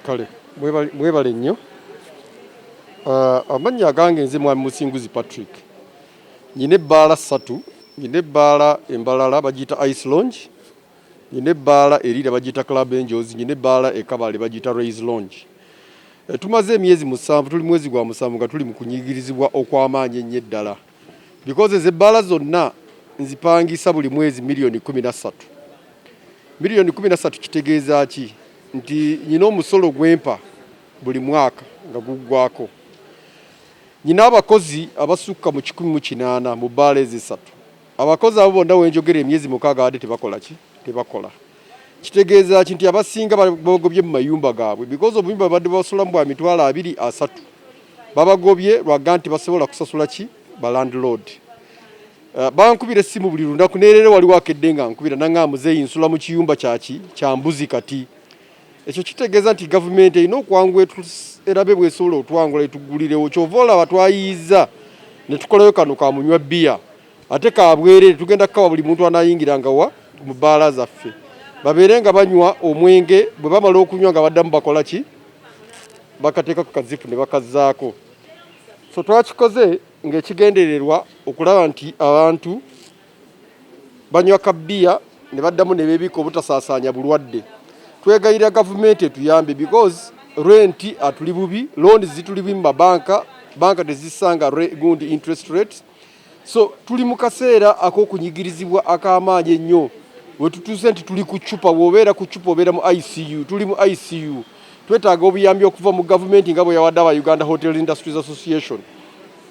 Kale mwebale nnyo. Amannya agange nze Mwami Musinguzi Patrick. Nyina ebbaala ssatu, nyina ebbaala embalala bagiyita Ice Lounge, nyina ebbaala erira bagiyita Club Angels, nyina ebbaala e Kabale bagiyita Rays Lounge. Tumaze emyezi 7, tuli mwezi gwa 7 nga tuli mu kunyigirizibwa okw'amaanyi ennyo eddala. Because ezo ebbaala zonna nzipangisa buli mwezi miliyoni 13. Miliyoni 13 kitegeeza ki? Nti nyina omusolo gwempa buli mwaka nga guggwako. Nyina abakozi abasukka mu 180 mu bbaala ezo esatu. Abakozi abo bonna wenjogera emyezi 6 abadde tebakola ki? Tebakola. Kitegeeza ki? Nti abasinga babagobye mu mayumba gaabwe because obuyumba babadde basulamu bwa 20,000, 30,000. Babagobye lwaga nti basobola kusasula ki? Ba landlord. Bankubira essimu buli lunaku, neerero waliwo akedde nga nkubira naŋŋamba, "Muzeeyi, nsula mu kiyumba kyaki kya mbuzi." Kati ekyo kitegeeza nti gavumenti erina okwanguwa erabe bwesobola otwangula etugulirewo. Kyova olaba twayiiza ne tukolayo kano kamunywa bbiya ate kabwerere, tugenda kukawa buli muntu anayingira nga wa mu bbaala zaffe, babeere nga banywa omwenge. Bwe bamala okunywa nga baddamu bakola ki? Bakateeka ku kazipu ne bakazzaako. So twakikoze ng'ekigendererwa okulaba nti abantu banywa kabbiya ne baddamu ne beebika obutasaasaanya bulwadde. Twegayirira gavumenti etuyambe because rent atuli bubi, loan zituli bubi mu mabanka, banka tezisanga gundi interest rate. So tuli mu kaseera ak'okunyigirizibwa ak'amaanyi ennyo we tutuuse nti tuli ku ccupa. Bw'obeera ku ccupa obeera mu ICU, tuli mu ICU. Twetaaga obuyambi okuva mu gavumenti nga bwe yawadde aba Uganda Hotel Industries Association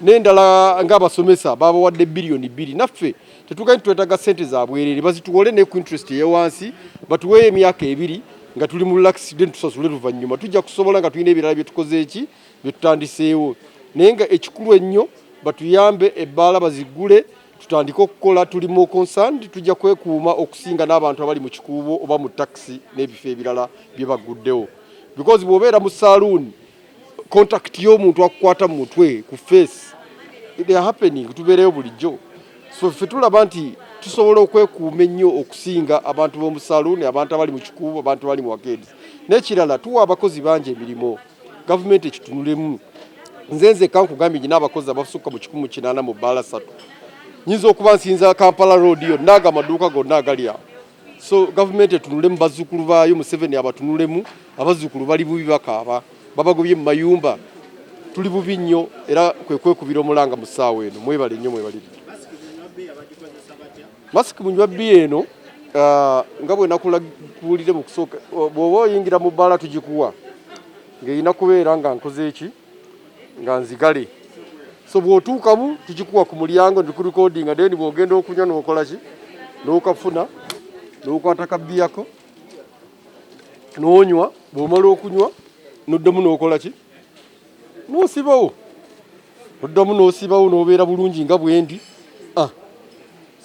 n'endala ng'abasomesa babawadde biliyoni 2. Naffe tetugaanyi, twetaaga ssente za bwerere, bazituwole ne ku interest eyewansi, batuweeyo emyaka 2 nga tuli mu relax, then tusasule luvannyuma. Tujja kusobola nga tulina ebirala bye tukoze eki bye tutandiseewo, naye nga ekikulu ennyo batuyambe ebbaala bazigule tutandike okukola. Tuli mu concerned, tujja kwekuuma okusinga n'abantu abali mu kikuubo oba mu takisi n'ebifo ebirala bye baguddewo, because bw'obeera mu saaluuni, contact y'omuntu akukwata mu mutwe, ku face, they are happening, tubeereyo bulijjo. So ffe tulaba nti tusobola okwekuuma ennyo okusinga abantu b'omu saaluuni, abantu abali mu kikuubo, abantu abali mu arcades. N'ekirala, tuwa abakozi bangi emirimu, gavumenti ekitunulemu. Nze nzekka nkugambye nyina abakozi abasukka mu 180 mu bbaala ssatu. Nyinza okuba nsinza Kampala Road yonna, ago amaduuka gonna agali awo. So gavumenti etunulemu bazzukulu baayo, Museveni abatunulemu. Abazzukulu bali bubi, bakaaba, babagobye mu mayumba. Tuli bubi nnyo era kwe kwekubira omulanga mu ssaawa eno. Mwebale nnyo, mwebaliridde. Masiki munywa bbiya eno, nga bwe nakulakuwulire mu kusooka, bw'oba oyingira mu bbaala tugikuwa ng'erina kubeera nga nkoze eki nga nzigale. So bw'otuukamu tugikuwa ku mulyango ndikurecordinga, then bw'ogenda okunywa n'okola ki? N'okafuna, n'okwata kabbiyako n'onywa. Bw'omala okunywa n'oddamu n'okola ki? N'osibawo, oddamu n'osibawo n'obeera bulungi nga bwendi.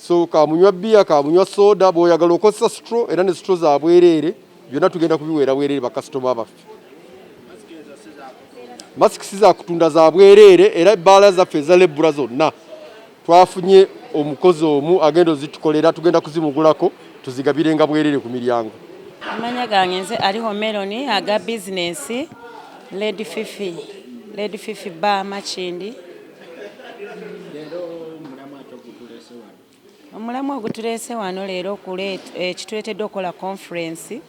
So kamunywa bbiya, kamunywa soda, bw'oyagala okozesa straw, era ne straw za bwereere. Byonna tugenda kubiweera bwereere bakasitoma baffe. Masiki si za kutunda, za bwereere, era ebbaala zaffe eza lebula zonna twafunye omukozi omu agenda ozitukolera, tugenda kuzimugulako tuzigabirenga bwereere ku miryango. Amanya gange nze Aliho Meloni, aga bizinensi Lady Fifi, Lady Fifi Bar, Makindye. Leero omulamwa ate ogutuleese wano? Omulamwa ogutuleese wano leero kituleetedde okukola conference.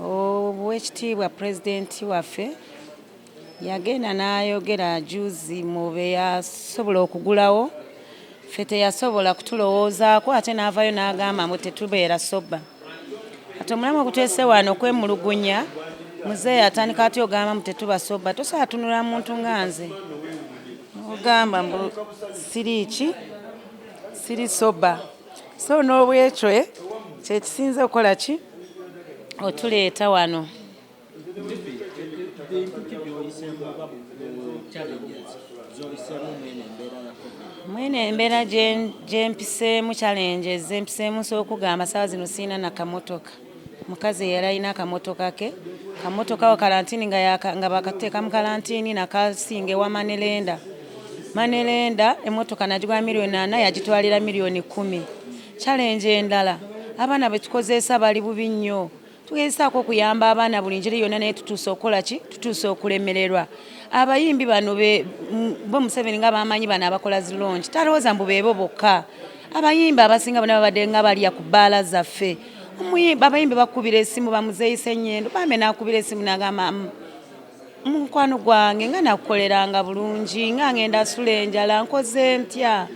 Owekitiibwa pulezidenti waffe yagenda n'ayogera juzi mu be yasobola okugulawo, ffe teyasobola kutulowoozaako, ate n'avaayo n'agamba mbu tetubeera sober. Ate omulamwa ogutuleese wano kwemulugunya. Muzeeyi atandika atya ogamba mbu tetuba sober? Tosobola tunula muntu nga nze ogamba mbu siri ki, siri sober. So n'obwekyo kyekisinze okukola ki otuleeta wano. Bintu ki by'oyiseemu oba challenges z'oyiseemu mwene embeera ya COVID? Mwene embeera gyempiseemu, challenges zempiseemu, nsobola okugamba saawa zino siina nakamotoka. Mukazi eyali alina akamotoka ke, kamotoka wa kalantini nga bakateeka mu kalantini, nakasinga ewa money lender. Money lender emotoka nagigula miliyoni 4, yagitwalira miliyoni 10. Challenge endala, abaana betukozesa bali bubi nnyo. Tugezesaako okuyamba abaana buli ngeri yonna naye tutuuse okukola ki? Tutuuse okulemererwa. Abayimbi bano bo Museveni nga bamanyi bano abakola zi launch talowooza mbu beebo bokka. Abayimbi abasinga bonna babadde nga balya ku bbaala zaffe. Abayimbi bakubira esimu bamuzeeyi Ssennyendo bambi n'akubira esimu n'agamba Mukwano gwange nga nakukoleranga bulungi nga ngenda sula enjala nkoze ntya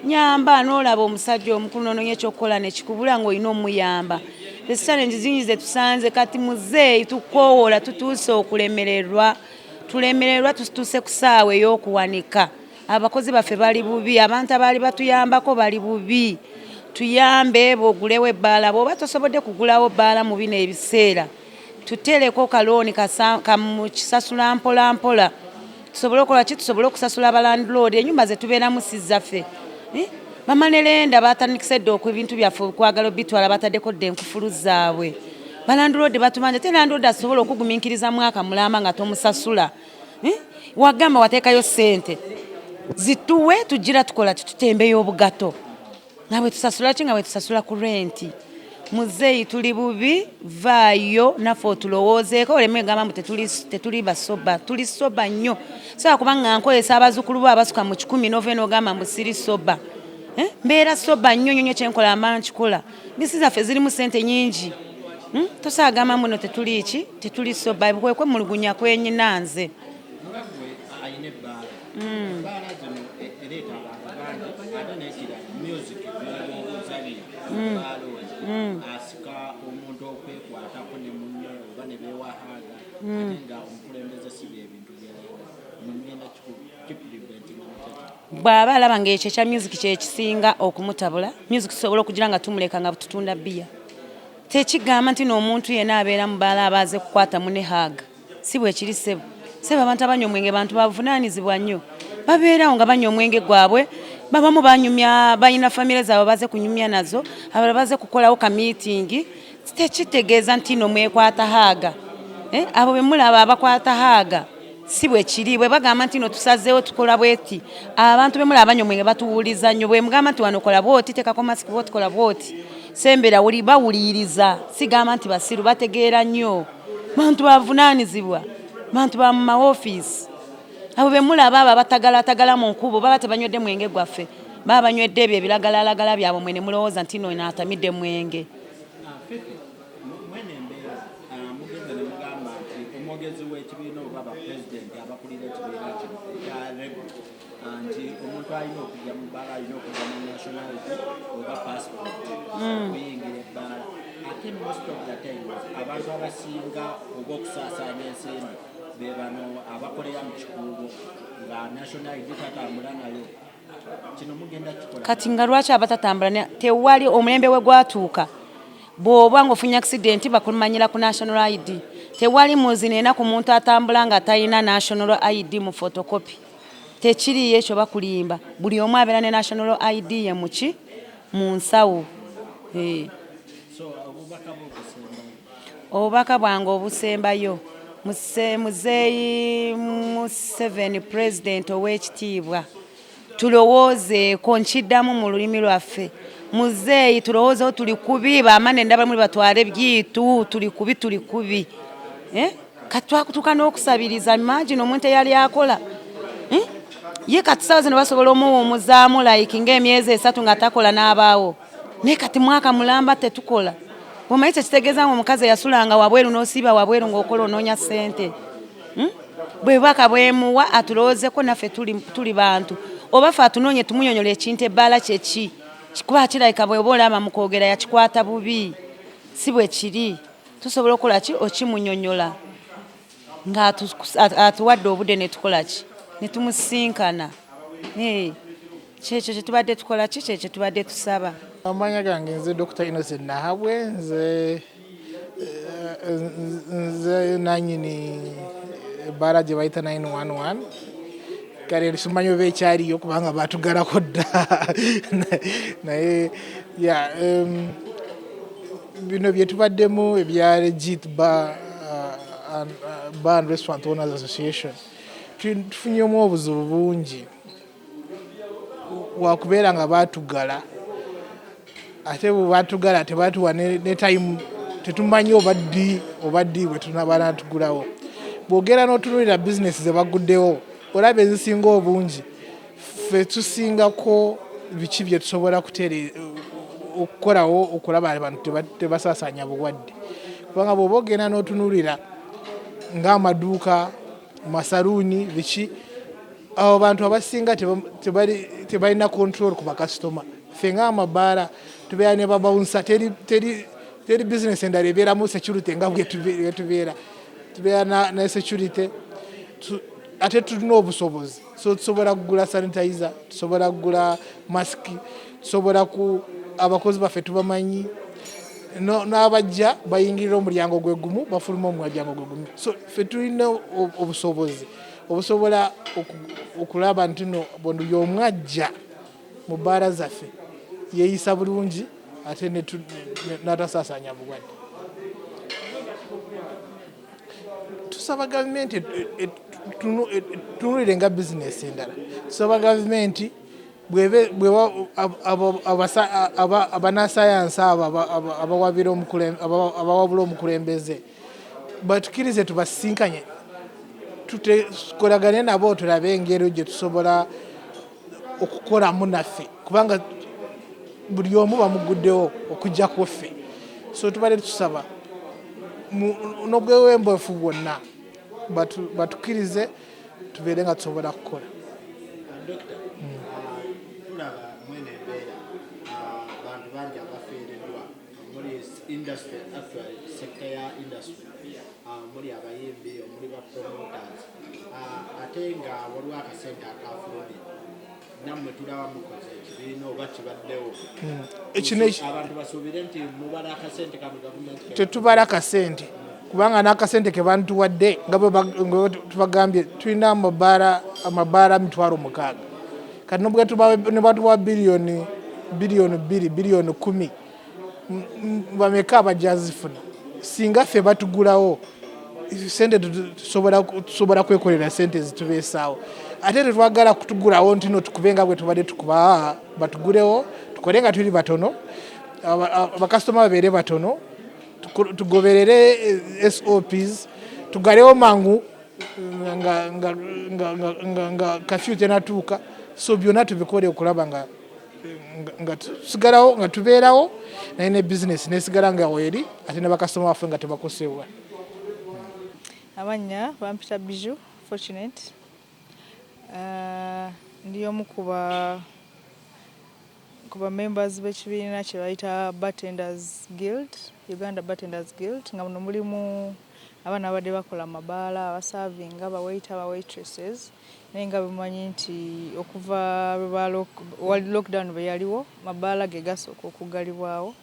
nyamba n'olaba omusajja omukulu nononya ekyokukola nekikubula ng'olina omuyamba challenge zingi zetusanze kati muzeeyi tukowoola tutuuse okulemererwa tulemererwa tutuuse ku saawa ey'okuwanika abakozi baffe bali bubi abantu abaali batuyambako bali bubi tuyambe bogulewo ebbaala bw'oba tosobodde kugulawo bbaala mu bino ebiseera Tuteereko kalooni kamukisasula mpola mpola tusobole okukola ki tusobole okusasula abalandiroodi enyumba zetubeeramu si zaffe eh? Bamanerenda batandikise dda ebintu byaffe okwagala obitwala bataddeko dda enkufulu zaabwe balandiroodi batumanja te landiroodi asobola okugumiikiriza mwaka mulamba nga tomusasula eh? Wagamba wateekayo ssente zituwe tugira tukola kitutembeyo obugato nga bwe tusasula ki nga bwe tusasula ku renti muzeeyi tuli bubi vaayo naffe otulowoozeeko oleme gamba mbu tetuli basoba tuli soba nnyo sobola kuba nga nkozesa abazukulu bo abasuka mu kikumi nova enogamba mbu siri soba eh? Mbeera soba nnyo nnyo nnyo kyenkola mba nkikola bisi zaffe zirimu sente nyingi hmm? Tosobola gamba mbu no tetuli ki tetuli soba kwekwemulugunya kwenyina nze Ebbaala zino e, ereeta abantu bangi ate n'ekirala music gw'obuzabiya ebbaala oyo asika omuntu okwekwatako ne munne oba ne beewahaaga ate nga omukulembeze si bye bintu byayagala. Mugenda kipreventinga mutya kino? Bw'aba alaba ng'ekyo ekya music kyekisinga okumutabula music tusobola okugira nga tumuleka nga tutunda bbiya tekigamba nti n'omuntu yenna abeera mu bbaala aba aze kukwata mune haaga Si bwekiri ssebo. Ssebo abantu abanywa omwenge bantu bavunaanyizibwa nnyo. Babeerawo nga banywa omwenge gwabwe, babamu banyumya balina famire zaabwe baze kunyumya nazo, abalala baze kukolawo ka miitingi. Tekitegeeza nti no mwekwata haaga. Eh, abo be mulaba abakwata haaga si bwe kiri. Bwe bagamba nti no tusazeewo tukola bweti, abantu be mulaba banywa omwenge batuwuliza nnyo. Bwe mugamba nti wano kola bwoti, teekako masiki bwoti, kola bwoti, sembera wuli bawuliriza. Sigamba nti basiru, bategeera nnyo. Bantu bavunaanizibwa, bantu ba mu mawofiisi. Abo be mulaba abo abatagalatagala mu nkubo baba tebanywedde mwenge gwaffe, baba banywedde ebyo ebiragalalagala byabwe mwe ne mulowooza nti no naatamidde mwenge. Fifi, mwene embeera mugenze ne mugamba nti omwogezi w'ekibiina oba bapulezidenti abakulira ekibiina kino ekya REBU nti omuntu alina okujja mu bbaala alina okujja mu nationality oba passport okuyingira ebbaala ate most of the times abantu abasinga oba okusaasaanya ensimbi be bano abakolera mu kikuubo nga nationality tatambula nayo kino mugenda kikola kati nga lwaki abatatambula tewali omulembe we gwatuuka bw'oba ng'ofunye accident bakumanyira ku national ID tewali muzino enaku muntu atambula nga talina national ID mu photocopy tekiriyo ekyo bakulimba buli omu abeera ne national ID ye muki mu nsawo eh. Obubaka bwange obusembayo muzeeyi Museveni president ow'ekitiibwa tulowoozeeko nkiddamu mu lulimi lwaffe muzeeyi tulowoozeho tuli kubi bamane ndaba muli batwale byitu tuli kubi tuli kubi eh? Kati twakutuuka n'okusabiriza imagine omuntu eyali akola eh? Ye kati sawa zino basobola omuwumuzaamu like ng'emyezi esatu nga takola n'abaawo naye kati mwaka mulamba tetukola omanyi kyekitegeeza nga omukazi eyasulanga wabweru n'osiiba wabweru ng'okola onoonya ssente hmm? Bwe bubaka bwemuwa atulowoozeko naffe tuli bantu oba fe atunoonye tumunyonyola ekintu ebbaala kyeki kuba kirabika bweba olaba mu kwogera yakikwata bubi si bwe kiri tusobola okukola ki okimunyonyola nga atuwadde obudde netukola ki netumusisinkana kyekyo kyetubadde tukola ki kyekyo tubadde tusaba. Amanya gange nze Dr. Innocent Nahabwe nze nze nanyini ebbaala gye bayita 911 kale simanyi oba ekyaliyo kubanga batugalako dda naye ya bino bye tubaddemu ebya legit bar, bar and restaurant owners association tufunyemu obuzibu bungi wakubeera nga batugala ate bwe batugala tebatuwa ne time Tetumanyi oba ddi oba ddi bwe tunabala tugulawo. Bw'ogenda n'otunuulira bizinesi ze baguddewo, olaba ezisinga obungi ffe tusingako biki bye tusobola okukolawo okulaba abantu tebasaasaanya bulwadde. Kubanga bw'oba ogenda n'otunuulira ng'amaduuka, masaluuni, biki, abo bantu abasinga tebalina control ku bakasitoma. Ffe ng'amabaala tubeera ne babawunsa, teri teri teri bizinesi endala ebeeramu security nga bwe tubeera tubeera ne security, ate tulina obusobozi, so tusobola kugula sanitizer, tusobola kugula masiki, tusobola ku abakozi baffe tubamanyi, n'abajja bayingirira omulyango gwe gumu, bafuluma omulyango gwe gumu. So ffe tulina obusobozi obusobola okulaba nti no buli omu ajja mu bbaala zaffe yeeyisa bulungi ate n'atasaasaanya bulwadde. Tusaba gavumenti etunuulire nga bizinesi endala. Tusaba gavumenti abannasayansi abo abawabula omukulembeze batukirize tubasinkanye, tukolagane nabo, tulabe engeri gye tusobola okukolamu naffe, kubanga buli omu bamuguddewo okuggyako ffe. So tubadde tusaba n'obwewembeefu bwonna batukkirize tubeere nga tusobola kukola. Dokita, tulaba mwene embeera bantu bangi abafiiriddwa omuli industry, actually sector ya industry, omuli abayimbi, omuli ba promoters, ate nga waliwo akasente akafulumye, nammwe tulaba mukoze ekibiina oba kibaddewo. Abantu basuubire nti mubala akasente kano gavumenti? Tetubala kasente, kubanga n'akasente ke bantuwadde, nga bwe tubagambye, tulina amabaala 60,000. Kati ne batuwa biliyoni, biliyoni 2, biliyoni 10, bameka abajja zifuna? Singa ffe batugulawo sente, tusobola kwekolera sente zitubeesaawo. Ate tetwagala kutugulawo nti no tukube nga bwe tubadde tukuba. Batugulewo tukole nga tuli batono, abakasitoma babeere batono, tugoberere SOPs, tugalewo mangu nga kafyu tenatuuka. So byonna tubikole okulaba nga tusigalawo, nga tubeerawo, naye ne bizinesi nesigala nga weeri, ate ne bakasitoma baffe nga tebakosebwa. Amannya bampita Biju Fortunate. Ndi omu ku ba members b'ekibiina kye bayita Bartenders Guild, Uganda Bartenders Guild, nga muno mulimu abaana abadde bakola amabaala, abasavinga, bawaiter, ba waitresses. Naye nga bwemumanyi nti okuva lwe lockdown bwe yaliwo, mabaala ge gasooka okuggalibwawo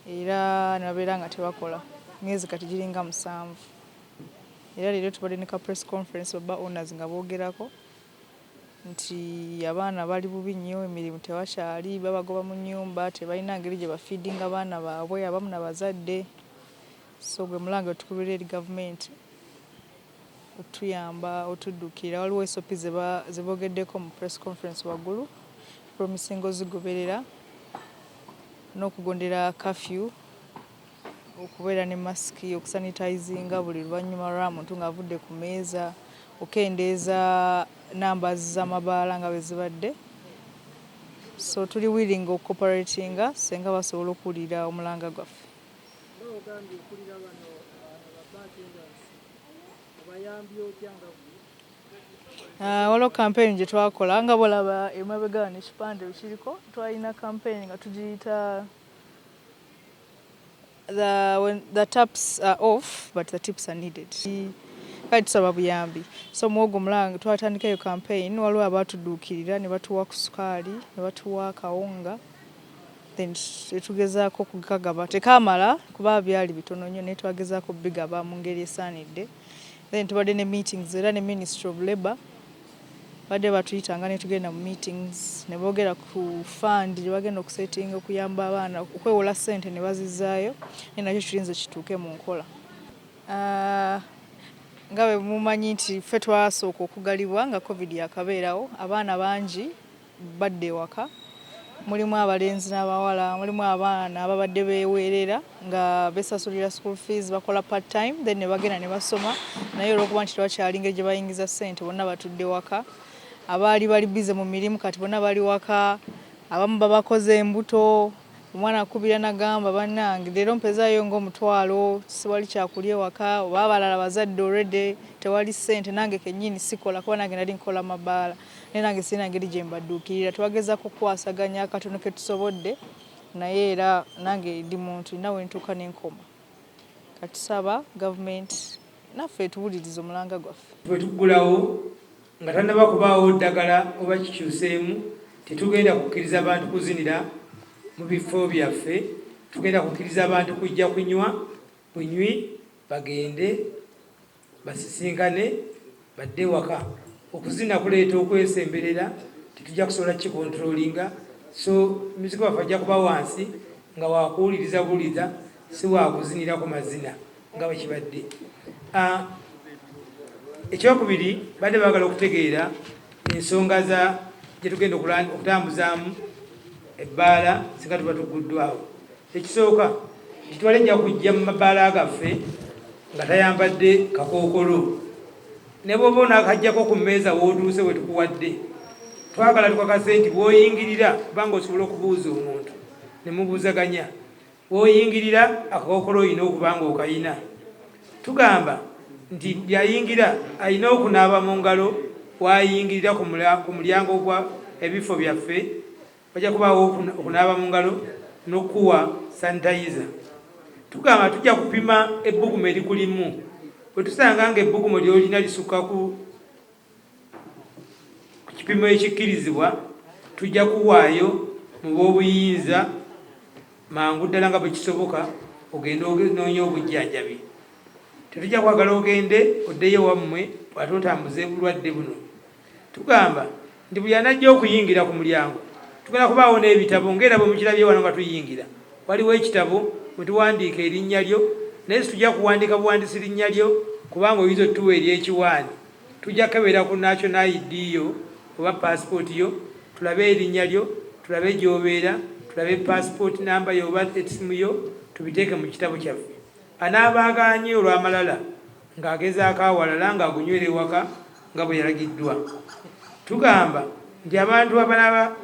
era ne babeera nga tebakola myezi kati giringa 7. Era leero tubadde ne ka press conference, ba owners nga boogerako nti abaana bali bubi nnyo, emirimu tewakyali, babagoba mu nnyumba, tebalina ngeri gye bafiidinga baana baabwe, abamu nabazadde. So gwe mulanga otukubira eri gavumenti otuyamba, otudduukirira. Waliwo SOP ze boogeddeko mu press conference waggulu, promisinga ozigoberera n'okugondera curfew, okubeera ne masiki, okusanitizinga buli luvannyuma lwa muntu ng'avudde ku mmeeza, okendeeza numbers z'amabaala nga bwe zibadde. So tuli willing okucooperatinga senga basobola okuwulira omulanga gwaffe. Ogambye okulira bano ba bartenders, obayambye otya nga gwe? Waliwo campaign gye twakola, nga bwolaba emabega wano ekipande ekiriko. Twalina campaign nga tugiyita "When the taps are off but the tips are needed". Kale tusaba buyambi. So muwogo omulanga twatandikayo campaign, waliwo abaatuduukirira ne batuwa ku sukaali, ne batuwa akawunga, then tetugezaako kukagaba. Tekamala kuba byali bitono nnyo, naye twagezaako bigaba mu ngeri esaanidde. Then tubadde ne meetings era ne Ministry of Labour, badde batuyitanga ne tugenda mu meetings ne boogera ku fund gye bagenda okusetinga okuyamba abaana okwewola ssente ne bazizaayo, naye nakyo kirinze kituuke mu nkola. Nga bwe mumanyi nti ffe twasooka okugalibwa nga COVID yakabeerawo, abaana bangi badda ewaka. Mulimu abalenzi n'abawala, mulimu abaana ababadde beeweerera nga besasulira school fees, bakola part time then ne bagenda ne basoma, naye olw'okuba nti tewakyali ngeri gye bayingiza ssente, bonna batudde waka. Abaali bali busy mu mirimu kati bonna bali waka. Abamu babakoze embuto, omwana akubira nagamba, "Bannange, leero mpezaayo ng'omutwalo, siwali kyakulya ewaka," oba abalala bazadde already, tewali ssente. Nange kennyini sikola, kuba nange nali nkola mabaala, naye nange sirina ngeri gye mbadduukirira. Twagezaako okukwasaganya akatono ke tusobodde, naye era nange ndi muntu, nina we ntuuka n'enkoma. Katusaba gavumenti naffe etuwuliriza omulanga gwaffe. Bwe tuggulawo nga tannaba kubaawo ddagala oba kikyuseemu, tetugenda kukkiriza bantu kuzinira mu bifo byaffe. Tugenda kukkiriza abantu kujja kunywa bunywi, bagende basisinkane, badde waka. Okuzina kuleeta okwesemberera, tetujja kusobola kikontrolinga. So music waffe ajja kuba wansi nga wakuwuliriza buwuliza, si wakuzinira ku mazina nga bwe kibadde. Ekyokubiri, badde baagala okutegeera ensonga za gye tugenda okutambuzaamu ebbaala singa tuba tugguddwawo. Ekisooka, kitwale ejja kujja mu mabaala gaffe nga tayambadde kakookolo, ne bw'oba onaakajjako ku mmeeza w'otuuse we tukuwadde. Twagala tukakase nti bw'oyingirira, kubanga osobola okubuuza omuntu ne mubuuzaganya, bw'oyingirira akakookolo olina okuba nga okayina. Tugamba nti byayingira alina okunaaba mu ngalo wayingirira ku mulyango gwa ebifo byaffe. Bajja kubaawo okunaaba mu ngalo n'okukuwa sanitizer. Tugamba tujja kupima ebbugumu erikulimu. Bwe tusanga nga ebbugumu lyolina lisukka ku kipimo ekikkirizibwa, tujja kuwaayo mu b'obuyinza mangu ddala nga bwe kisoboka, ogende onoonya obujjanjabi. Tetujja kwagala ogende oddeyo wammwe ate otambuze bulwadde buno. Tugamba nti buli anajja okuyingira ku mulyango, tugenda kubaawo n'ebitabo, ng'era bwe mukirabye wano nga tuyingira, waliwo ekitabo mwe tuwandiika erinnya lyo. Naye situjja kuwandiika buwandisi linnya lyo, kubanga oyinza otuwa ery'ekiwaani. Tujja kukebera ku national ID yo oba passport yo, tulabe erinnya lyo, tulabe gy'obeera, tulabe passport namba yo oba essimu yo, tubiteeke mu kitabo kyaffe. Anaaba agaanye olw'amalala ng'agezaako awalala ng'agunywera ewaka nga bwe yalagiddwa. Tugamba nti abantu abanaaba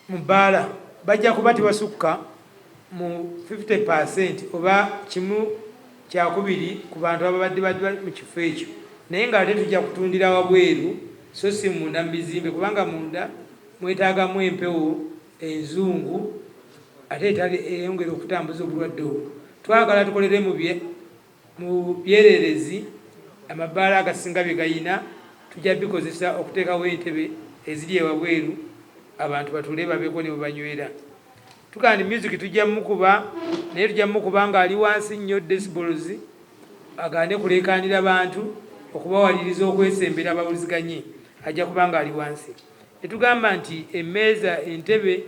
mu bbaala bajja kuba tebasukka mu 50% oba kimu kyakubiri ku bantu ababadde badde mu kifo ekyo, naye ng'ate tujja kutundira wabweru so si munda mu bizimbe, kubanga munda mwetaagamu empewo enzungu ate etali eyongera okutambuza obulwadde obwo. Twagala tukolere mu byererezi amabaala agasinga bye gayina, tujja bikozesa okuteekawo entebe eziri ewabweru, abantu batuule babeeko ne bwe banywera. Tugamba nti music tujja mukuba, naye tujja mukuba ng'ali wansi nnyo decibels, agaane kuleekaanira bantu okubawaliriza okwesembera bawuliziganye. Ajja kuba ng'ali wansi. Netugamba nti emmeeza, entebe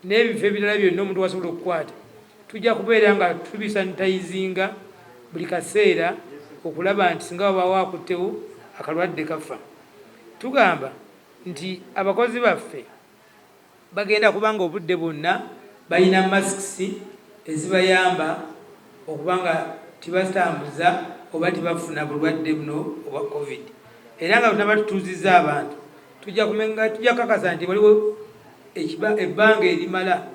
n'ebifo ebirala byonna omuntu wasobola okukwata, tujja kubeera nga tubisanitayizinga buli kaseera okulaba nti singa wabaawo akuttewo, akalwadde kafa. Tugamba nti abakozi baffe bagenda kubanga obudde bwonna balina masks ezibayamba okuba nga tibatambuza oba tibafuna bulwadde buno obwa COVID. Era nga tunaba tutuuzizza abantu, tujja kukakasa nti waliwo ebbanga erimala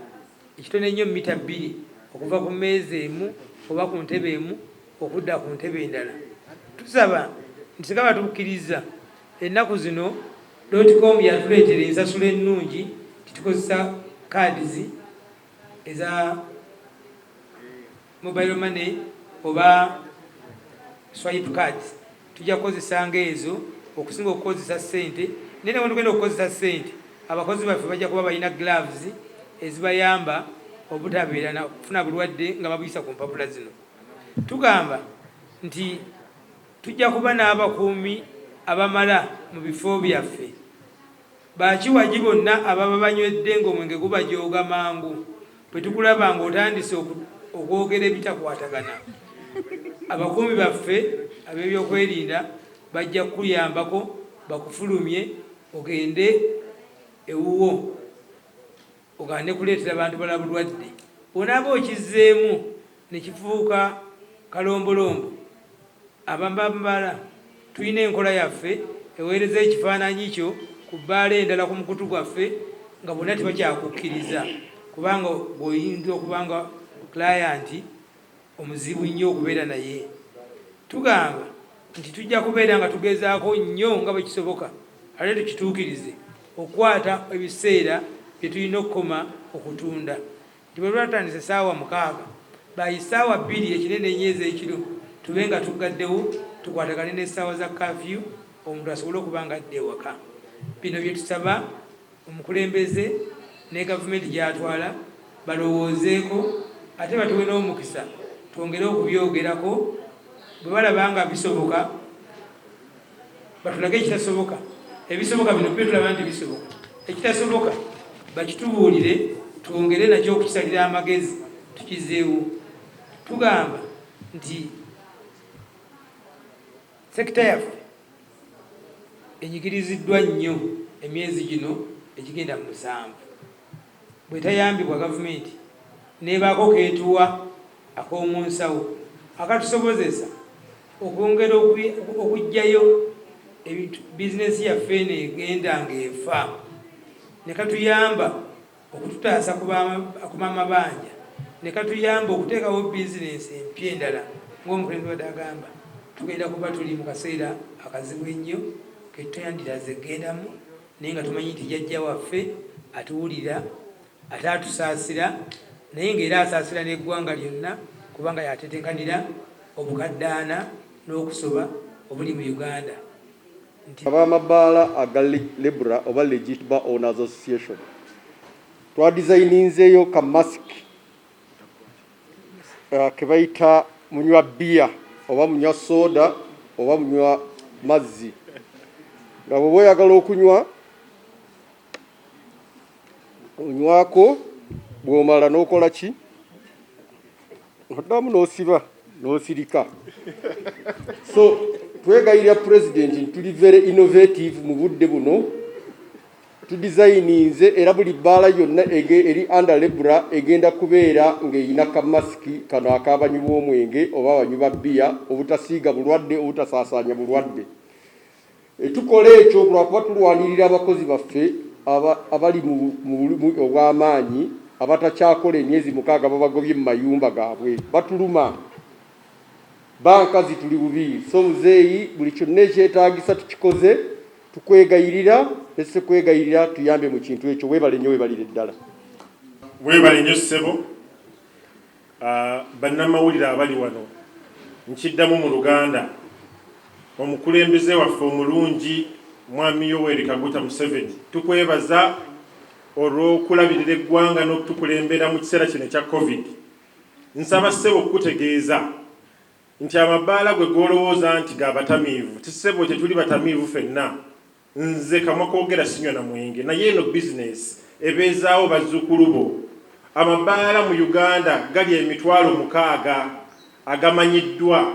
ekitono ennyo mita 2 okuva ku mmeeza emu oba ku ntebe emu okudda ku ntebe endala. Tusaba nti singa batukkiriza, ennaku zino dotcom yatuleetera ensasula ennungi, titukozesa cards eza mobile money oba swipe cards, tujja kukozesanga ezo okusinga okukozesa ssente. Naye ne tugenda okukozesa ssente, abakozi baffe bajja kuba balina gloves ezibayamba obutabeera na kufuna bulwadde nga babuyisa ku mpapula zino. Tugamba nti tujja kuba n'abakuumi abamala mu bifo byaffe. Bakiwagi bonna ababa banywedde ng'omwenge gubajooga mangu, bwe tukulaba ng'otandise okwogera ebitakwatagana, abakuumi baffe ab'ebyokwerinda bajja kukuyambako bakufulumye ogende ewuwo. Ogaane kuleetera bantu balala bulwadde. Bw'onaaba okizzeemu ne kifuuka kalombolombo, abamabbaala tulina enkola yaffe eweereza ekifaananyi kyo ku bbaala endala ku mukutu gwaffe nga bonna tebakyakukkiriza kubanga gw'oyinza okuba nga client omuzibu nnyo okubeera naye. Tugamba nti tujja kubeera nga tugezaako nnyo nga bwe kisoboka ate tukituukirize okukwata ebiseera bye tulina okukoma okutunda nti bwe lwatandise essaawa 6 by ssaawa 2 ekinene ennyo ez'ekiro tube nga tuggaddewo tukwatagane n'essaawa za curfew omuntu asobole okuba nga adda ewaka. Bino bye tusaba omukulembeze ne gavumenti gy'atwala balowoozeeko ate batuwe n'omukisa twongere okubyogerako bwe balaba nga bisoboka batulage ekitasoboka. Ebisoboka bino byo tulaba nti bisoboka, ekitasoboka bakitubuulire twongere nakyo okukisalira amagezi tukizeewo. Tugamba nti sekita yaffe enyigiriziddwa nnyo emyezi gino egigenda mu 7, bw'etayambibwa gavumenti n'ebaako k'etuwa ak'omu nsawo akatusobozesa okwongera okuggyayo ebintu, bizinensi yaffe eno egenda ng'efa, ne katuyamba okututaasa ku bamabanja, ne katuyamba okuteekawo bizinensi empya endala ng'omukulembeze bw'abadde agamba, tugenda kuba tuli mu kaseera akazibu ennyo ke tutayandiraze kugendamu naye nga tumanyi nti jjajja waffe atuwulira ate atusaasira naye ng'era asaasira n'eggwanga lyonna kubanga y'atetenkanyira obukadde ana n'okusoba obuli mu Uganda. Nti. Ab'amabbaala aga Lebra oba Legit Bar Owners Association twadizayininzeeyo ka mask ke bayita munywa bbiya oba munywa soda oba munywa mazzi, nga bw'oba oyagala okunywa onywako, bw'omala n'okola ki, oddamu n'osiba n'osirika. So twegayirira pulezidenti nti tuli very innovative mu budde buno, tudizayininze era buli bbaala yonna eri under Lebra egenda kubeera ng'erina kamasiki kano ak'abanywi b'omwenge oba abanywi ba bbiya, obutasiiga bulwadde, obutasaasaanya bulwadde. Tukola ekyo lwakuba tulwanirira abakozi baffe abali mu bulumi obw'amaanyi, abatakyakola emyezi 6 babagobye mu mayumba gaabwe, batuluma, banka zituli bubi. So muzeeyi, buli kyonna ekyetaagisa tukikoze, tukwegayirira ne tuyambe mu kintu ekyo. Weebale nnyo, weebalire ddala. Weebale nnyo ssebo. Bannamawulire abali wano, nkiddamu mu Luganda. Omukulembeze waffe omulungi Mwami Yoweri Kaguta Museveni, tukwebaza olw'okulabirira eggwanga n'okutukulembera mu kiseera kino ekya Covid. Nsaba ssebo okukutegeeza nti amabaala gwe g'olowooza nti ga batamiivu, ti ssebo, tetuli batamiivu ffenna. Nze kamwa koogera sinywa na mwenge, naye eno bizinesi ebeezaawo bazzukulu bo. Amabaala mu Uganda gali 60,000 agamanyiddwa.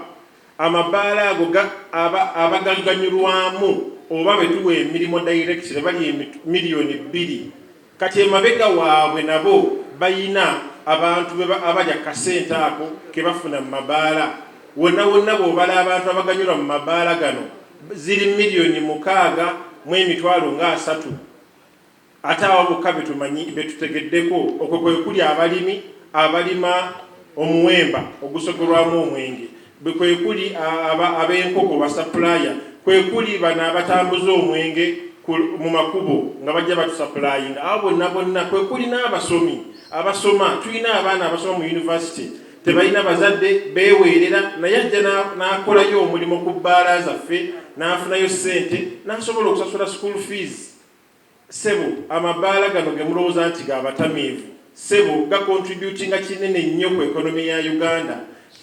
Amabaala ago abagaganyulwamu oba be tuwa emirimu directly bali 2 miliyoni. Kati emabega waabwe nabo bayina abantu abalya kasente ako ke bafuna mu mabaala. Wonna wonna bw'obala abantu abaganyulwa mu mabaala gano ziri 630,000. Ate abo bokka betumanyi betutegeddeko. Okwo kwe kuli abalimi abalima omuwemba ogusogolwamu omwenge, kwe kuli ab'enkoko ba supplier, kwe kuli bano abatambuza omwenge mu makubo nga bajja batusupplyinga, abo bonna bonna, kwe kuli n'abasomi abasoma. Tulina abaana abasoma mu university, tebalina bazadde, beeweerera, naye ajja n'akolayo omulimu ku bbaala zaffe n'afunayo ssente n'asobola okusasula school fees. Ssebo, amabaala gano ge mulowooza nti ga batamiivu, ssebo, gacontributinga kinene nnyo ku economy ya Uganda.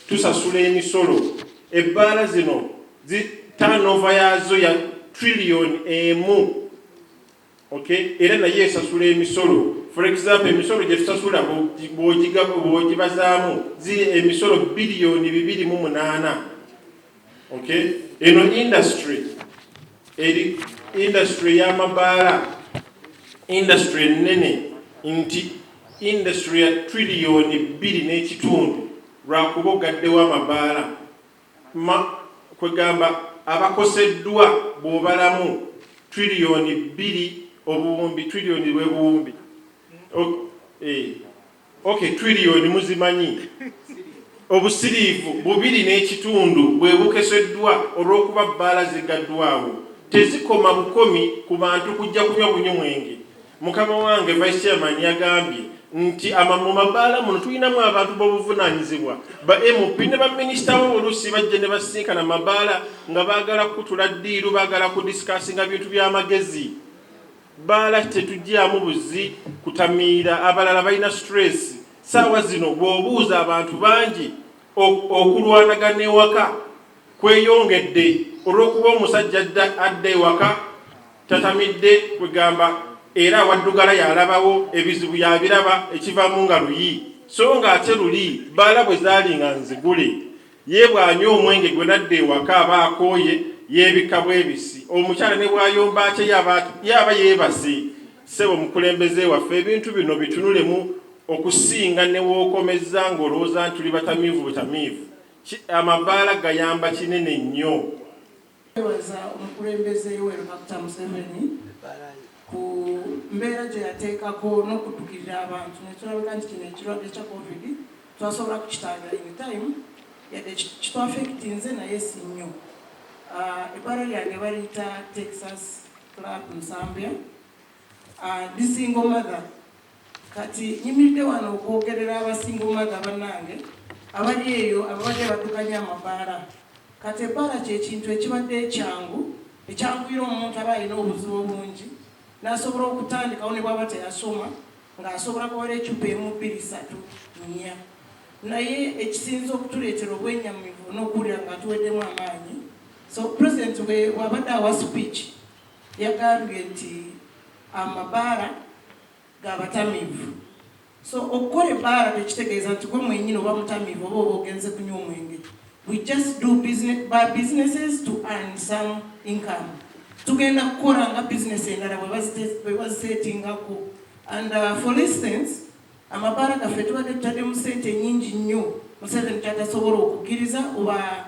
Tusasula emisolo. Ebbaala zino turnover yaazo ya trillion 1, okay? Era naye esasula emisolo. For example, emisolo gye tusasula bw'ogibazaamu ziri emisolo biliyoni 28, okay? Eno industry eri industry y'amabaala, industry ennene. nti industry ya triliyoni bbiri n'ekitundu lwakuba ogaddewo amabaala kwegamba abakoseddwa bw'obalamu triliyoni bbiri obuwumbi triliyoni bwe buwumbi okay triliyoni muzimanyi obusiriivu bubiri n'ekitundu bwe bukeseddwa olw'okuba bbaala zigaddwawo. Tezikoma bukomi ku bantu kujja kunywa bunywi mwenge. Mukama wange Vice Chairman yagambye nti mu mabaala muno tulinamu abantu b'obuvunaanyizibwa, ba MP ne baminisita bo oluusi bajja ne basinkana mabaala nga baagala kukutula ddiiru, baagala kudisikasinga bintu by'amagezi. Bbaala tetugyamu buzi kutamiira, abalala balina stress. Ssaawa zino bw'obuuza abantu bangi okulwanagana ewaka kweyongedde olw'okuba omusajja adda ewaka tatamidde, kwegamba era awaddugala y'alabawo ebizibu y'abiraba ekivaamu nga luyi, so ng'ate luli bbaala bwe zaali nga nzigule ye bw'anywa omwenge gwe n'adda ewaka aba akooye yeebikka bwebisi, omukyala ne bw'ayomba atya ye aba yeebase. Ssebo omukulembeze waffe ebintu bino bitunulemu okusinga ne w'okomezza ng'olowooza nti tuli batamiivu butamiivu. Amabaala gayamba kinene nnyo. Twebaza omukulembeze Yoweri Kaguta Museveni ku mbeera gye yateekako n'okuddukirira abantu ne tulabika nti kino ekirwadde kya Covid twasobola kukitangira in time yadde kitwafekitinze naye si nnyo. Ebbaala lyange baliyita Texas Club Nsambya. Ndi single mother. Kati nyimiridde wano okwogerera aba single mother bannange abali eyo ababadde baddukanya amabaala. Kati ebbaala kye kintu ekibadde ekyangu ekyanguyira omuntu aba alina obuzibu obungi n'asobola okutandikawo ne bw'aba teyasoma ng'asobola kubala eccupa emu bbiri ssatu nnya. Naye ekisinze okutuleetera obwenyamivu n'okuwulira nga tuweddemu amaanyi, so President bw'abadde awa speech yagambye nti amabaala ga batamiivu. So okukola ebbaala tekitegeeza nti gwe mwenyini oba mutamiivu oba oba ogenze kunywa omwenge. We just do business, by businesses to earn some income. Tugenda kukola nga business endala bwe bazisetingako. And for instance, amabaala gaffe tubadde tutaddemu ssente nnyingi nnyo Museveni kyatasobola okukkiriza oba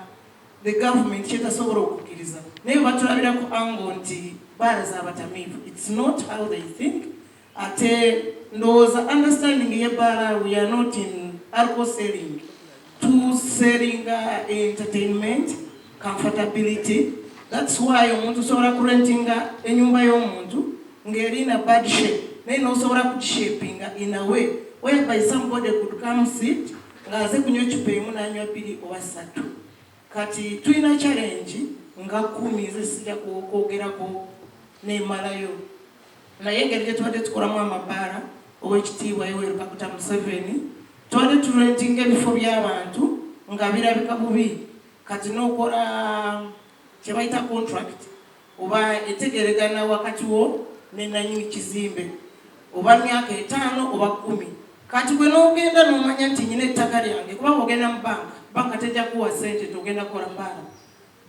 the government kyetasobola okukkiriza, naye batulabira ku angle nti bbaala z'abatamiivu. It's not how they think. Ate ndowooza understanding y'ebbaala, we are not in alcohol selling, to selling entertainment, comfortability. That's why omuntu osobola kurentinga ennyumba y'omuntu ng'erina bad shape, naye n'osobola kugishapinga in a way whereby somebody could come sit ng'aze kunywa ecupa emu n'anywa bbiri oba ssatu. Kati tulina challenge nga 10, nze sijja kwogerako nemalayo, naye engeri gye tubadde tukolamu amabaala, owekitiibwa Yoweri Kaguta Museveni, tubadde turentinga ebifo by'abantu nga birabika bubi. Kati n'okola kye bayita contract oba etegeregana wakati wo ne nanyini kizimbe oba myaka 5 oba 10. Kati gwe n'ogenda n'omanya nti nyina ettaka lyange, kubanga ogenda mu banka, banka tejja kuwa ssente togenda kukola bbaala.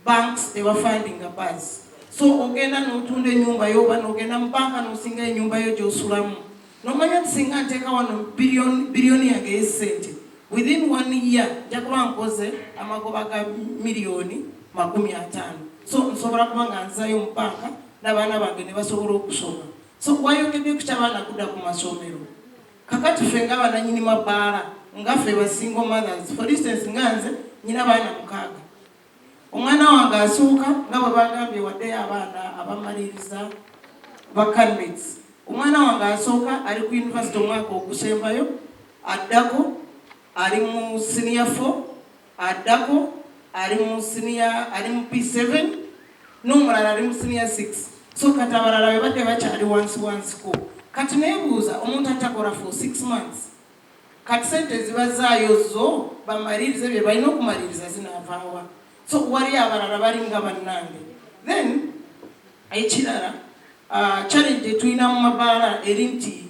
Banks tebafundinga bars, so ogenda n'otunda ennyumba yo oba n'ogenda mu banka n'osinga ennyumba yo gy'osulamu n'omanya nti singa nteeka wano biliyoni yange ey'essente, within one year nja kuba nkoze amagoba ga miliyoni 50, so nsobola kuba nga nzayo mu banka n'abaana bange ne basobola okusoma. So wayogedde ku ky'abaana kudda ku masomero. Kakati ffe nga bananyini mabaala, nga ffe ba single mothers, for instance nga nze nyina baana mukaaga. Omwana wange asooka, nga bwe bagambye waddeyo abaana abamaliriza ba candidates, omwana wange asooka ali ku university omwaka ogusembayo, addako ali mu senior 4, addako ali mu senior, ali mu P7, n'omulala ali mu senior 6. So kati abalala be badde bakyali wansi wansiko. Kati neebuuza, omuntu atakola for 6 months, kati sente zibazaayo zo bamalirize bye balina okumaliriza zinaavaawa? So wali abalala balinga bannange. Then ekirala, challenge etulina mu mabaala eri nti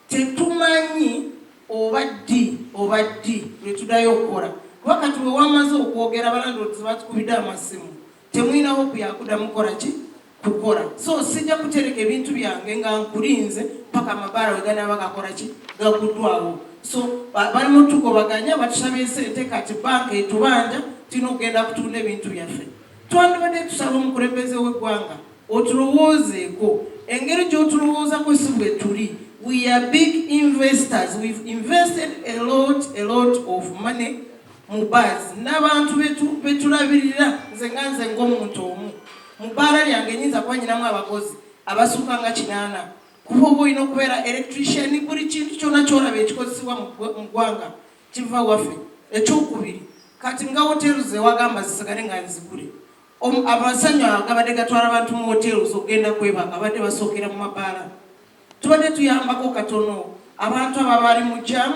tetumanyi oba ddi oba ddi lwe tuddayo okukola, kuba kati we wamaze okwogera, abalandlords batukubidde amasimu, temulina hope yakuddamu kukola ki. Kukola so sijja kutereka ebintu byange nga nkulinze paka amabaala we ganaaba gakola ki, gaguddwawo. So bali mu tugobaganya, batusabye sente, kati banka etubanja, tulina okugenda kutunda ebintu byaffe. Twandibadde tusaba omukulembeze w'eggwanga otulowoozeeko engeri gy'otulowoozako si bwe tuli. We are big investors, we've invested a lot, a lot of money mu bars n'abantu betulabirira. Nze nga nze ng'omuntu omu, mu bbaala lyange nyinza kuba nyinamu abakozi abasukka nga 8, kuba oba olina okubeera electrician, buli kintu kyonna kyolaba ekikozesebwa mu ggwanga kiva waffe. Ekyokubiri, kati nga hotels zewagamba zisigale nga nzigule, amasanyu agabadde gatwala abantu mu hotels okugenda kwebaka abadde basookera mu mabaala. Tubadde tuyambako katono abantu abo abali mu jam.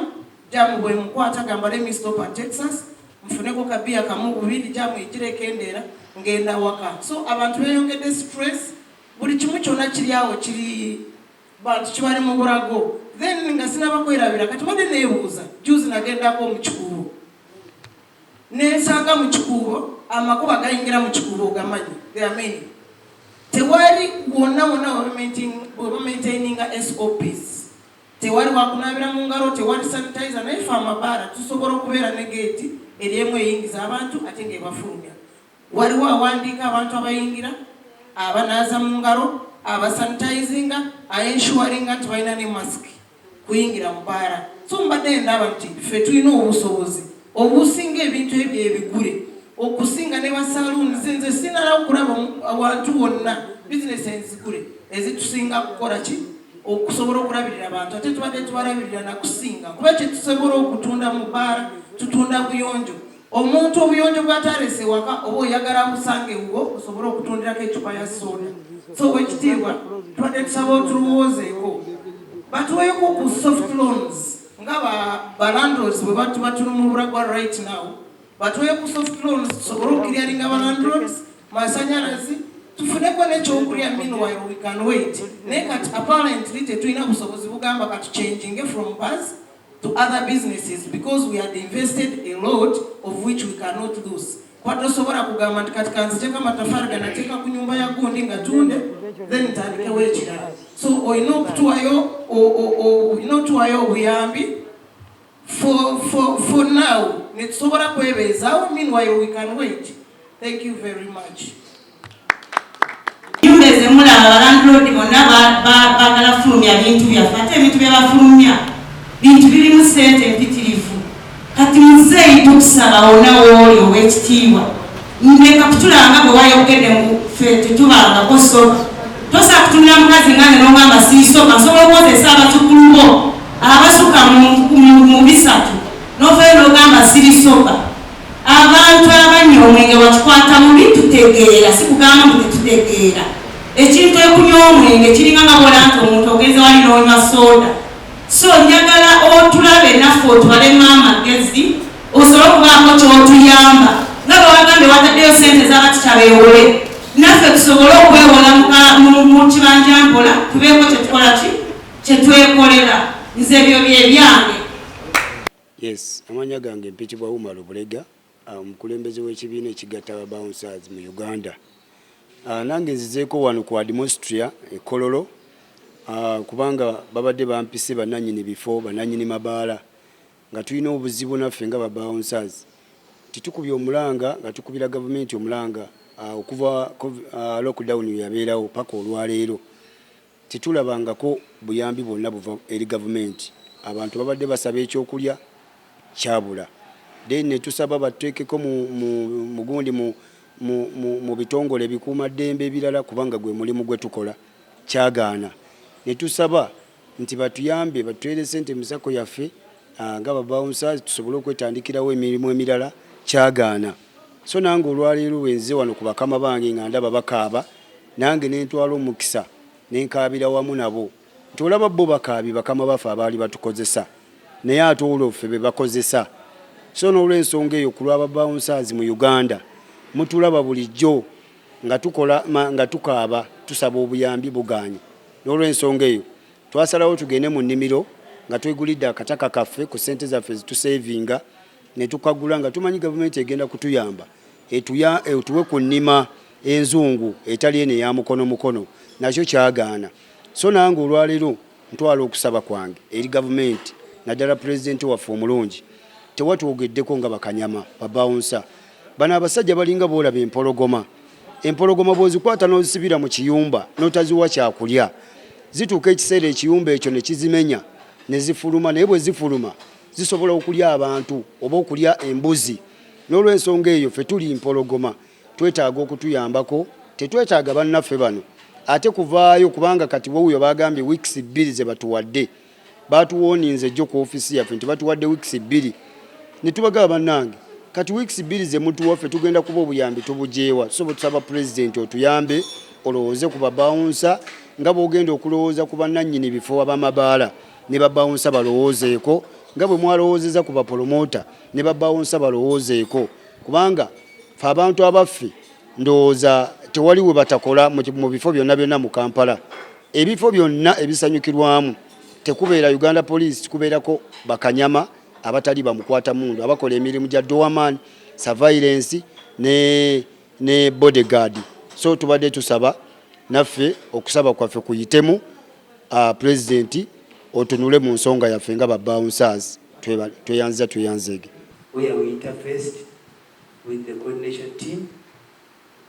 Jam bwemukwata gamba, "Let me stop at Texas nfuneko kabiya kamu bubiri," jam egira ekendeera, ngenda waka. So abantu beyongedde stress, buli kimu kyonna kiri awo, kiri bantu kibali mu bulago. Then nga sinaba kwerabira, kati badde neebuuza, juzi nagendako mu Kikuubo, nensanga mu Kikuubo amakubo agayingira mu Kikuubo ogamanyi, there are many, tewali wonna wonna webamaintaininga SOPs, tewali wakunaabira mu ngalo, tewali sanitizer. Naye fe amabaala tusobola okubeera ne geeti eryemu eyingiza abantu ate ngaebafulumya. Waliwo awandiika abantu abayingira, abanaaza mu ngalo, abasanitizinga, aensuringa nti balina ne masiki kuyingira mu baala. So mbadde ndaba nti ffe tulina obusobozi obusinga ebintu ebyo ebigule okusinga ne basaluuni. Nze sinala okulaba awantu wonna bizinesi enzigule ezitusinga kukola ki okusobola okulabirira abantu, ate tubadde tubalabirira nakusinga, kuba kyetusobola okutunda mu bbaala, tutunda buyonjo. Omuntu obuyonjo bwatalese waka oba oyagala busange ewuwo osobole okutundirako ecupa ya soda. So wekitiibwa, tubadde tusaba otulowoozeeko, batuweeko ku soft loans nga ba landlords bwe batuba tuli mu bulagwa right now. Batuweeko ku soft loans tusobole okuclearinga ba landlords, masanyalazi, tufuneko n'ekyokulya. Meanwhile we can wait, naye kati apparently tetulina busobozi bugamba kati changinge from bars to other businesses because we had invested a lot of which we cannot lose. Kuba tosobola kugamba nti kati kanzijeko amatafaali ganateeka ku nyumba ya gundi nga tunde, then ntandikewo ekirala. So olina okutuwayo olina otuwayo obuyambi for now netusobola kwebeezaawo. Meanwhile we can wait. Thank you very much. Nyumba ezemulaba, balandlord bonna baagala fulumya bintu byaffe, ate ebintu byebafulumya bintu birimu sente mpitirivu. Kati muzeeyi, tukusaba wonna wooli ow'ekitiibwa, ndeka kutulanga bwe wayogedde mu ffe tetubangako sober. Tosobola kutunula mukazi ngange n'ogamba siisober. Nsobola okukozesa abazzukulu bo abasuka mu 300 novayo n'ogamba siri sober. Abantu abanywa omwenge wakikwata mubi, tutegeera, si kugamba mbu tetutegeera. Ekintu ekunywa omwenge kiringa nga bwola nti omuntu ogenze wali n'onywa soda. So njagala otulabe naffe, otwalemu amagezi, osobole okubaako kyotuyamba nga bwe wagambye wataddeyo sente z'abatica beewole, naffe tusobole okwewola mu kibanja mpola, tubeeko kyetukola ki kyetwekolera. Nze ebyo bye byange. Yes, amanya gange mpitibwa Umar Bulega, omukulembeze w'ekibiina ekigatta aba bouncers mu Uganda. Nange nzizeeko wano ku ADMOSTRIA e Kololo, kubanga babadde bampise bannannyini bifo, bannannyini mabaala, nga tulina obuzibu naffe nga ba bouncers. Titukubye omulanga nga tukubira gavumenti omulanga okuva lockdown we yabeerawo paka olwaleero tetulabangako buyambi bwonna buva eri gavumenti. Abantu babadde basaba ekyokulya, kyabula. Then ne tusaba batuteekeko mu gundi mu bitongole ebikuumaddembe ebirala, kubanga gwe mulimu gwe tukola, kyagaana. Ne tusaba nti batuyambe batuteere sente mu SACCO yaffe nga ba bouncers tusobole okwetandikirawo emirimu emirala, kyagaana. So nange olwaleero bwe nzize wano ku bakama bange nga ndaba bakaaba, nange ne ntwala omukisa ne nkaabira wamu nabo nti olaba bo bakaabye bakama baffe abaali batukozesa, naye ate olwo ffe be bakozesa. So n'olwensonga eyo, ku lw'aba bouncers mu Uganda, mutulaba bulijjo nga tukola nga tukaaba, tusaba obuyambi, bugaanye. N'olwensonga eyo twasalawo tugende mu nnimiro nga twegulidde akataka kaffe ku ssente zaffe zitusevinga ne tukagula, nga tumanyi gavumenti egenda kutuyamba etuwe ku nnima. enzungu etali eno eya mukono mukono nakyo kyagaana. So nange olwaleero ntwala okusaba kwange eri gavumenti naddala pulezidenti waffe omulungi tewatwogeddeko nga bakanyama babawunsa bano abasajja balinga boolaba empologoma empologoma bw'ozikwata n'ozisibira mu kiyumba n'otaziwa kyakulya zituuka ekiseera ekiyumba ekyo ne kizimenya ne zifuluma naye bwe zifuluma zisobola okulya abantu oba okulya embuzi n'olwensonga eyo ffe tuli mpologoma twetaaga okutuyambako tetwetaaga bannaffe bano ate kuvaayo kubanga kati wuuyo bagambye weeks bbiri ze batuwadde batuwoninze jjo ku ofiisi yaffe nti batuwadde weeks bbiri ne tubagaba bannange kati weeks bbiri ze mutuwa ffe tugenda kuba obuyambi tubujeewa so tusaba pulezidenti otuyambe olowooze ku babawunsa nga bw'ogenda okulowooza ku bannannyini bifo ab'amabaala ne babawunsa balowoozeeko nga bwe mwalowoozeza ku bapolomota ne babawunsa balowoozeeko kubanga fe abantu abaffe ndowooza tewali we batakola mu bifo byonna byonna mu Kampala ebifo byonna ebisanyukirwamu tekubeera Uganda Police kubeerako bakanyama abatali bamukwata mundu abakola emirimu gya doorman surveillance ne, ne bodyguard so tubadde tusaba naffe okusaba kwaffe kuyitemu uh, president otunule mu nsonga yaffe nga ba bouncers tweyanziza tweyanzeege where we interfaced with the coordination team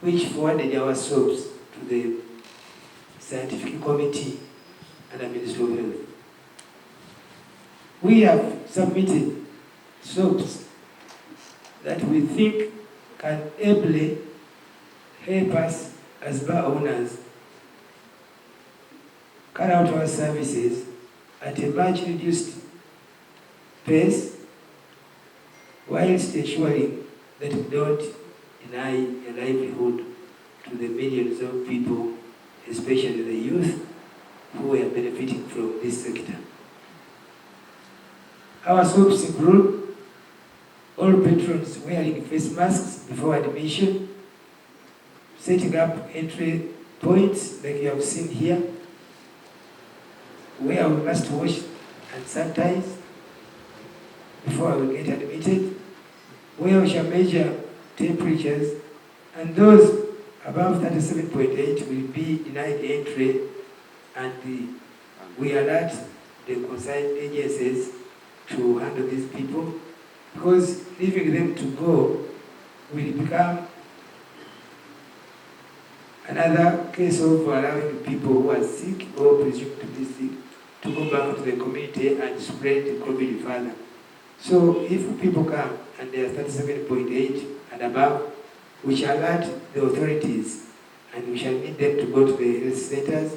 which forwarded our soaps to the scientific committee and the Ministry of Health. We have submitted soaps that we think can ably help us as bar owners carry out our services at a much reduced pace whilst ensuring that we don't deny a livelihood to the millions of people, especially the youth, who are benefiting from this sector. Our soaps include all patrons wearing face masks before admission, setting up entry points like you have seen here, where we must wash and sanitize before we get admitted, where we shall measure temperatures, and those above 37.8 will be denied entry, and we alert the concerned agencies to handle these people, because leaving them to go will become another case of allowing people who are sick or presumed to be sick to go back to the community and spread the COVID further. So if people come and they are 37.8 and above, we shall alert the authorities and we shall need them to go to the health centers.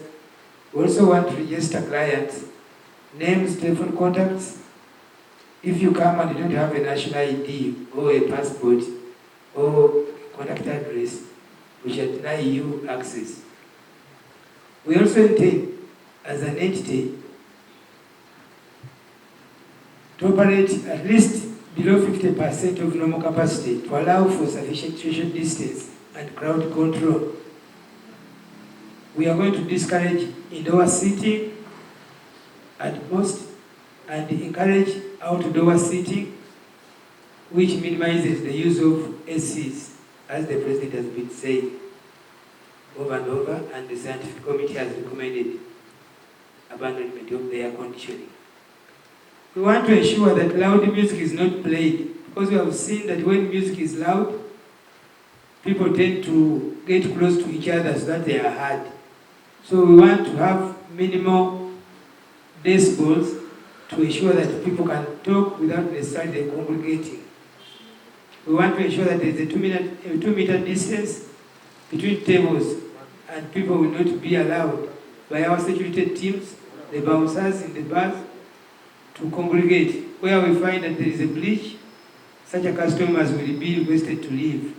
We also want to register clients, names, telephone contacts. If you come and you don't have a national ID or a passport or contact address, we shall deny you access. We also intend, as an entity, to operate at least below 50% of normal capacity to allow for sufficient social distance and crowd control. We are going to discourage indoor seating at most and encourage outdoor seating, which minimizes the use of ACs, as the President has been saying over and over, and the scientific committee has recommended abandonment of the air conditioning. We want to ensure that loud music is not played, because we have seen that when music is loud, people tend to get close to each other so that they are heard. So we want to have minimal decibels to ensure that people can talk without necessarily congregating. We want to ensure that there is a 2-meter distance between tables, and people will not be allowed by our security teams, the bouncers in the bars, to congregate. Where we find that there is a breach, such a customers will be requested to leave.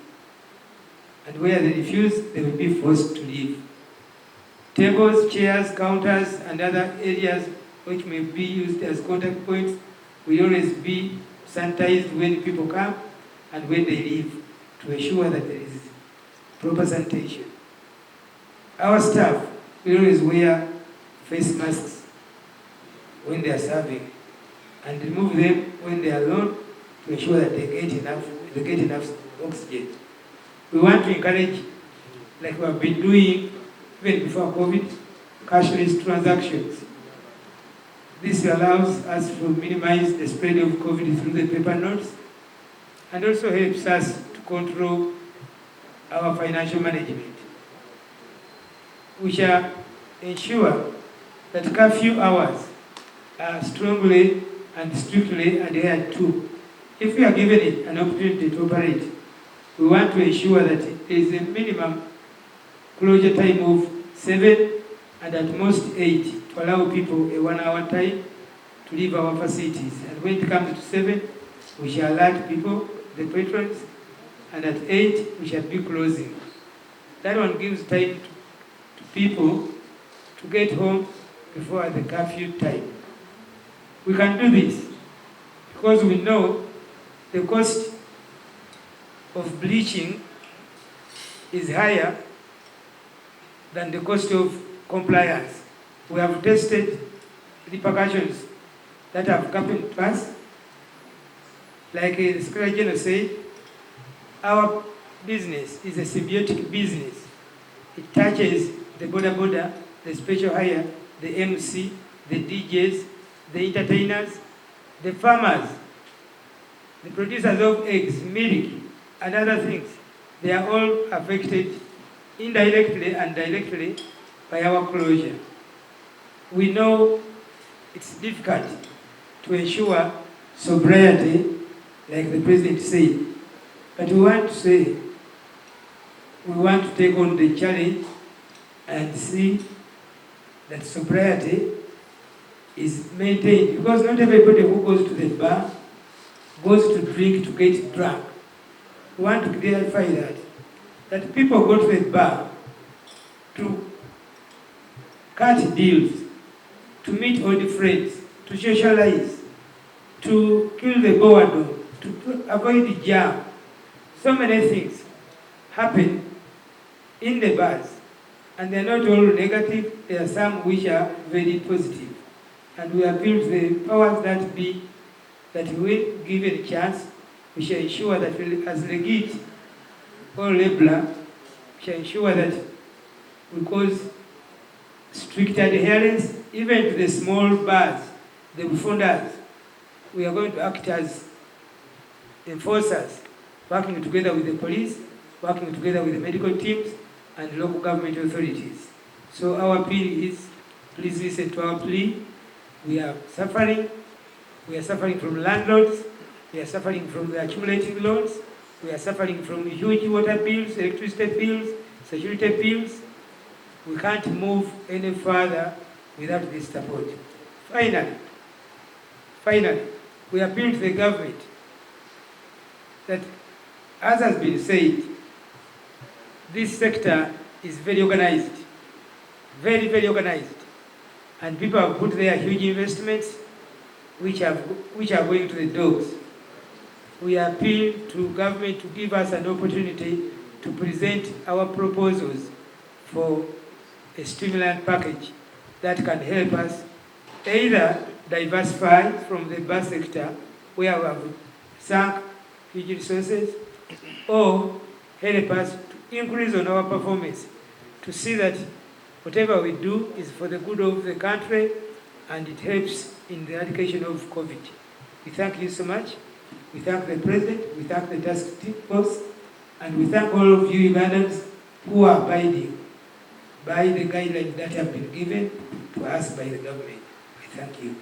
And where they refuse, they will be forced to leave. Tables, chairs, counters, and other areas which may be used as contact points will always be sanitized when people come and when they leave, to ensure that there is proper sanitation. Our staff will always wear face masks when they are serving and remove them when they are alone to ensure that they get enough oxygen. We want to encourage like we have been doing even before COVID, cashless transactions. This allows us to minimize the spread of COVID through the paper notes and also helps us to control our financial management. We shall ensure that curfew hours are strongly and strictly adhered to. If we are given an opportunity to operate, we want to ensure that there is a minimum closure time of 7 and at most 8 to allow people a 1 hour time to leave our facilities. And when it comes to 7, we shall alert people, the patrons, and at 8, we shall be closing. That one gives time to people to get home before the curfew time. We can do this because we know the cost of bleaching is higher than the cost of compliance. We have tested repercussions that have happened to us. Like the Secretary General said, our business is a symbiotic business. It touches the boda boda, the special hire, the MC, the DJs, the entertainers, the farmers, the producers of eggs, milk, and other things. They are all affected indirectly and directly by our closure. We know it's difficult to ensure sobriety, like the president said, but we want to say we want to take on the challenge and see that sobriety is maintained, because not everybody who goes to the bar goes to drink to get drunk. We want to clarify that people go to the bar to cut deals, to meet old friends, to socialize, to kill the boredom, to avoid the jam. So many things happen in the bars, and they're not all negative. There are some which are very positive. And we appeal to the powers that be that we give a chance, we shall ensure that we, as Legit or Lebla, we shall ensure that we cause strict adherence even to the small bars, the funders. We are going to act as enforcers, working together with the police, working together with the medical teams and local government authorities. So our appeal is, please listen to our plea. We are suffering. We are suffering from landlords. We are suffering from the accumulating loans. We are suffering from huge water bills, electricity bills, security bills. We can't move any further without this support. Finally, we appeal to the government that, as has been said, this sector is very organized, very, very organized. And people have put their huge investments which are going to the dogs. We appeal to government to give us an opportunity to present our proposals for a stimulant package that can help us either diversify from the bus sector, where we have sunk huge resources, or help us to increase on our performance to see that whatever we do is for the good of the country and it helps in the eradication of COVID. We thank you so much. We thank the President, we thank the task force, and we thank all of you Ugandans who are abiding by the guidelines that have been given to us by the government. I thank you.